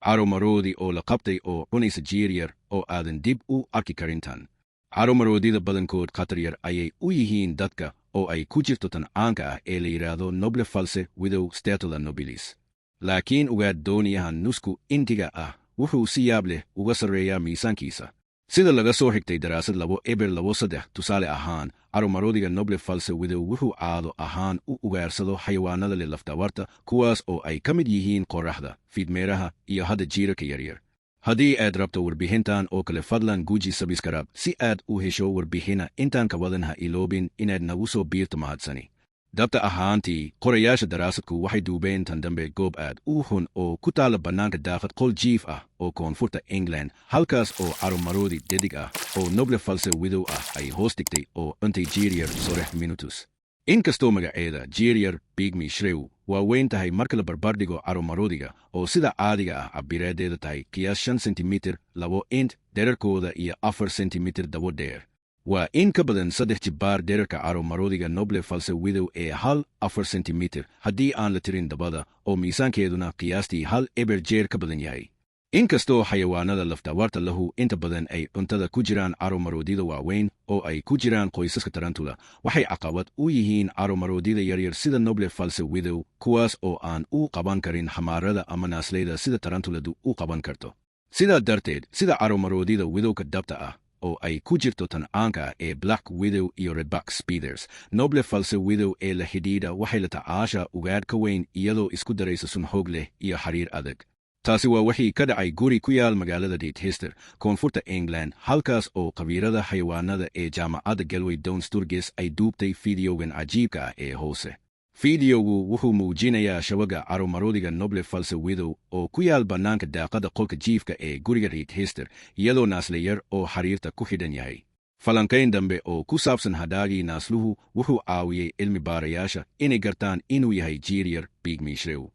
Caro maroodi oo la qabtay oo cunaysa jiir yar oo aadan dib u arki karin tan. Caro maroodida badankood khatar yar ayay u yihiin dadka, oo ay ku jirto tan caanka ah ee la yidhaahdo Noble False Widow, Steatoda nobilis. Laakiin ugaadh dooniyahan nusku intiga ah wuxuu si yaab leh uga sarreeyaa miisaankiisa. Sida laga soo xigtay daraasad 2023, tusaale ahaan, caro maroodiga Noble False Widow wuxuu caado ahaan u ugaarsado xayawaanada leh lafdawarta, kuwaas oo ay ka mid yihiin qoraxda, fiidmeeraha iyo hadda jiirarka yaryar. Haddii aad rabto warbixintan oo kale, fadlan guji subscribe si aad u hesho warbixina intaan ka wadan. Ha iloobin inaad nagu soo biirto. Mahadsani. Dabta ahaantii, qorayaasha daraasadku waxay duubeen tan dambe goob aad u xun oo ku taala bannaanka daaqad qol jiif ah oo koonfurta England, halkaas oo caro maroodi dhedig ah oo Noble False Widow ah ay hoos dhigtay oo cuntay jiiryar Sorex minutus. Inkastoo magaceeda jiiryar pygmy shrew waa weyn tahay marka la barbardhigo caro maroodiga, oo sida caadiga ah cabiraadeeda tahay qiyaas 5 sentimitir 2 inch dherarkooda iyo 4 sentimitir dabo dheer, waa in ka badan saddex jibbaar dherarka caro maroodiga Noble False Widow ee 1.4 sentimitir haddii aan la tirin dabada, oo miisaankeeduna qiyaastii 1.0 jeer ka badan yahay. Inkastoo xayawaanada lafdawarta lahu inta badan ay cuntada ku jiraan caro maroodida waaweyn, oo ay ku jiraan qoysaska tarantula, waxay caqabad u yihiin caro maroodida yaryar sida Noble False Widow, kuwaas oo aan u qaban karin xamaarada ama naasleyda sida tarantuladu u qaban karto. Sidaa darteed, sida caro maroodida widowka dhabta ah, oo ay ku jirto tan caanka ah ee Black Widow iyo Redback Spiders, Noble False Widow ee la xidhiidha waxay la tacaashaa ugaadh ka weyn iyadoo isku daraysa sun xoog leh iyo xiriir adag. Taasi waa wixii ka dhacay guri ku yaal magaalada Leicester, koonfurta England, halkaas oo khabiirada xayawaanada ee jaamacadda Galway Dawn Sturgis ay duubtay fiidiyowgan cajiibka ah ee hoose. Fiidiyowgu wuxuu muujinayaa shabaga caro maroodiga Noble False Widow oo ku yaal bannaanka daaqada qolka jiifka ee guriga Leicester, iyadoo naasle yar oo xariirta ku xidhan yahay. Falanqayn dambe oo ku saabsan hadhaagii naasluhu wuxuu caawiyey cilmi baarayaasha inay gartaan inuu yahay jiir yar pygmy shrew.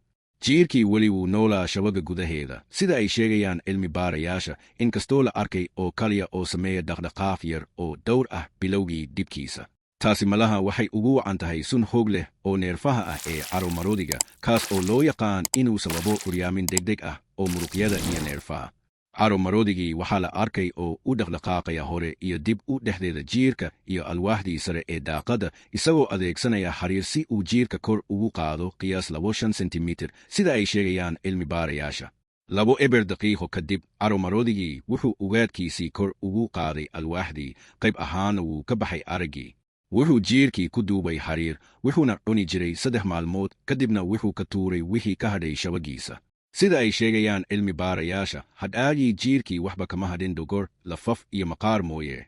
Jiirkii weli wuu noolaa shabaga gudaheeda, sida ay sheegayaan cilmi baarayaasha, inkastoo la arkay oo kaliya oo sameeya dhaqdhaqaaq yar oo dhowr ah bilowgii dhibkiisa. Taasi malaha waxay ugu wacan tahay sun xoog leh oo neerfaha ah ee caro maroodiga, kaas oo loo yaqaan inuu sababo curyaamin degdeg ah oo muruqyada iyo neerfaha. Caro maroodigii waxaa la arkay oo u dhaqdhaqaaqaya hore iyo dib u dhexdeeda jiirka iyo alwaaxdii sare ee daaqadda, isagoo adeegsanaya xariir si uu jiirka kor ugu qaado qiyaas 25 sentimitir, sida ay sheegayaan cilmi baarayaasha. 20 daqiiqo kadib, caro maroodigii wuxuu ugaadhkiisii kor ugu qaaday alwaaxdii, qayb ahaana wuu ka baxay araggii. Wuxuu jiirkii ku duubay xariir, wuxuuna cuni jiray 3 maalmood, kadibna wuxuu ka tuuray wixii ka hadhay shabagiisa. Sida ay sheegayaan cilmi baarayaasha, hadhaagii jiirkii waxba kama hadhin dhogor, lafaf iyo maqaar mooye.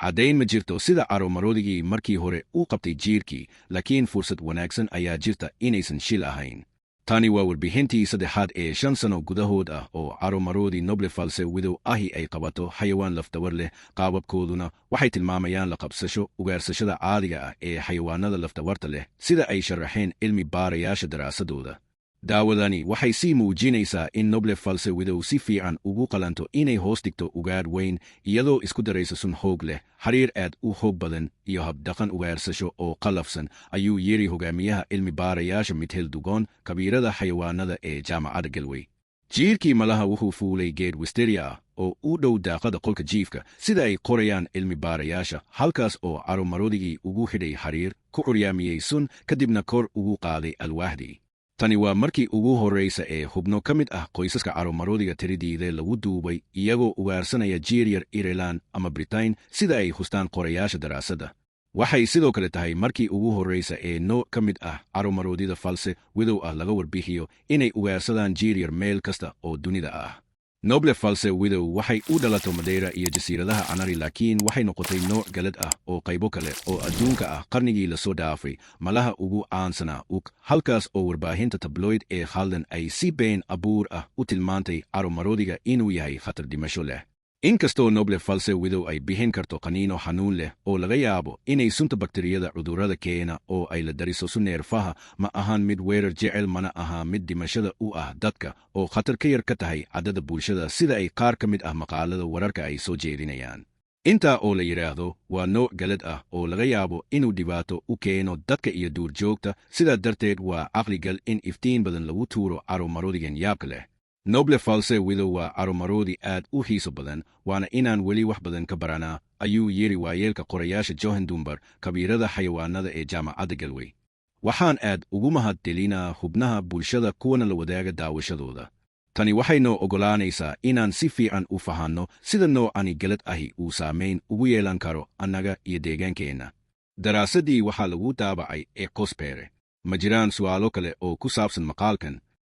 Caddayn ma jirto sida caro maroodigii markii hore u qabtay jiirkii, laakiin fursad wanaagsan ayaa jirta inaysan shil ahayn. Tani waa warbixintii saddexaad ee 5 sano gudahood ah oo caro maroodi Noble False Widow ahi ay qabato xayawaan lafdawar leh, qaababkooduna waxay tilmaamayaan la qabsasho ugaarsashada caadiga ah ee xayawaanada lafdawarta leh, sida ay sharaxeen cilmi baarayaasha daraasadooda. Daawadani waxay sii muujinaysaa in Noble False Widow si fiican ugu qalanto inay hoos dhigto ugaadh weyn iyadoo isku daraysa sun xoog leh, xiriir aad u xoog badan iyo habdhaqan ugaarsasho oo qallafsan, ayuu yiri hogaamiyaha cilmi baarayaasha Michel Dugon, khabiirada xayawaanada ee jaamacadda Galway. Jiirkii malaha wuxuu fuulay geed wisteria ah oo u dhow daaqada qolka jiifka, sida ay qorayaan cilmi baarayaasha, halkaas oo caro marodigii ugu xidhay xariir, ku curyaamiyey sun, kadibna kor ugu qaaday alwaaxdii. Tani waa markii ugu horraysa ee xubno ka mid ah qoysaska caro maroodiga Theridiidae lagu duubay iyagoo ugaarsanaya jiir yar Ireland ama Britain, sida ay hustaan qorayaasha daraasadda. Waxay sidoo kale tahay markii ugu horraysa ee nooc ka mid ah caro maroodida False Widow ah laga warbixiyo inay ugaarsadaan jiir yar meel kasta oo dunida ah. Noble False Widow waxay u dhalato Madeira iyo jasiiradaha Canary, laakiin waxay noqotay nooc galad ah oo qaybo kale oo adduunka ah qarnigii lasoo dhaafay, malaha ugu caansanaa UK, halkaas oo warbaahinta tabloid ee khaldan ay si been abuur ah u tilmaantay caro maroodiga inuu yahay khatar dhimasho leh. Inkastoo Noble False Widow ay bixin karto qaniino xanuun leh oo laga yaabo inay sunta bakteriyada cudurrada keena oo ay la dariso sun neerfaha, ma ahan mid weerar jecel, mana aha mid dhimashada u ah dadka, oo khatar ka yar ka tahay caddada bulshada, sida ay qaar ka mid ah maqaalada wararka ay soo jeedinayaan. Intaa oo la yidhaahdo, waa nooc galad ah oo laga yaabo inuu dhibaato u keeno dadka iyo duurjoogta, sidaa darteed waa caqligal in iftiin badan lagu tuuro caro marodigan yaabka leh. Noble False Widow waa caro-maroodi aad u xiiso badan, waana inaan weli wax badan ka baranaa, ayuu yiri waayeelka qorayaasha Johan Dunbar, khabiirada xayawaannada ee Jaamacadda Galway. Waxaan aad ugu mahad celinaa xubnaha bulshada kuwa nala wadaaga daawashadooda. Tani waxay noo ogolaanaysaa inaan si fiican u fahanno sida noocani galad ahi uu saameyn ugu yeelan karo annaga iyo deegaankeenna. Daraasaddii waxaa lagu daabacay Ecosphere. Ma jiraan su'aalo kale oo ku saabsan maqaalkan?